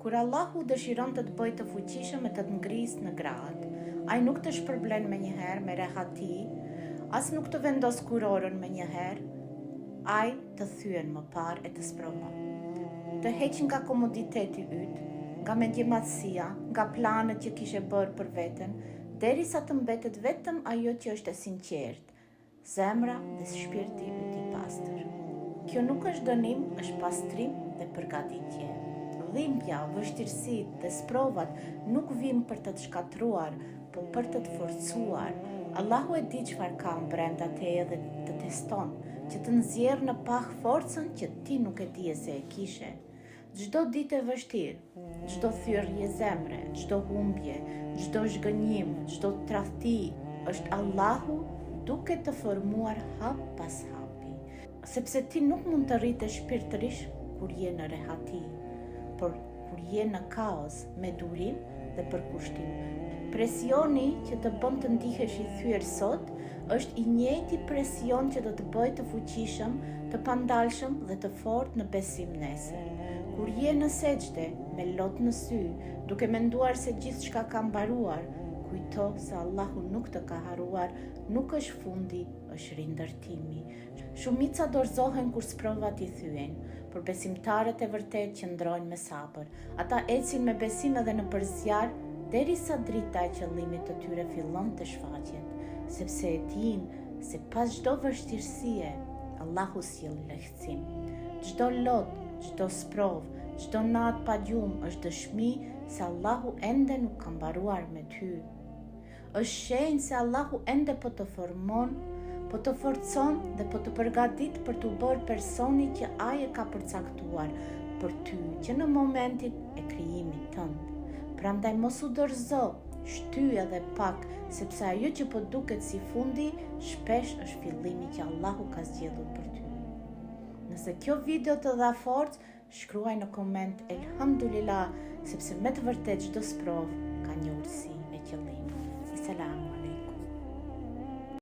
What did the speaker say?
Kur Allahu dëshiron të të bëjë të fuqishëm e të të ngrisë në gradë, Ai nuk të shpërblen menjëherë me rehati, as nuk të vendos kurorën menjëherë, Ai të thyen më parë e të sprovon. Të heq nga komoditeti yt, nga mendjemadhësia, nga planet që kishe bërë për veten, derisa të mbetet vetëm ajo që është e sinqertë, Zemra dhe shpirti yt i pastër. Kjo nuk është dënim, është pastrim dhe përgatitje. Dhimbja, vështirësitë dhe sprovat nuk vijnë për të të shkatërruar, po për të të forcuar. Allahu e di çfarë ka brenda teje dhe të teston, që të nxjerrë në pah forcën që ti nuk e dije se e kishe. Çdo ditë e vështirë, çdo thyerje zemre, çdo humbje, çdo zhgënjim, çdo tradhti, është Allahu duke të formuar hap pas hapi. Sepse ti nuk mund të rritesh shpirtërisht kur je në rehati, por kur je në kaos, me durim dhe përkushtim. Presioni që të bën të ndihesh i thyer sot, është i njëjti presion që do të bëjë të fuqishëm, të pandalshëm dhe të fortë në besim nesër. Kur je në sexhde, me lot në sy, duke menduar se gjithçka ka mbaruar, kujto se Allahu nuk të ka harruar, nuk është fundi, është rindërtimi. Shumica dorëzohen kur sprovat i thyejnë, por besimtarët e vërtetë qëndrojnë me sabër. Ata ecin me besim edhe nëpër zjarr, derisa drita e qëllimit të tyre fillon të shfaqet, sepse e dinë se pas çdo vështirësie, Allahu sjell lehtësim. Çdo lot, çdo sprovë, çdo natë pa gjumë është dëshmi se Allahu ende nuk ka mbaruar me ty. Është shenjë se Allahu ende po të formon, po të forcon dhe po të përgatit për t'u bërë personi që Ai e ka përcaktuar për ty që në momentin e krijimit tënd. Prandaj mos u dorëzo, shtyj edhe pak, sepse ajo që po duket si fundi, shpesh është fillimi që Allahu ka zgjedhur për ty. Nëse kjo video të dha forcë, Shkruaj në koment Elhamdulillah sepse me të vërtetë çdo sprovë ka një urtësi e qëllim. Esselamu Alejkum.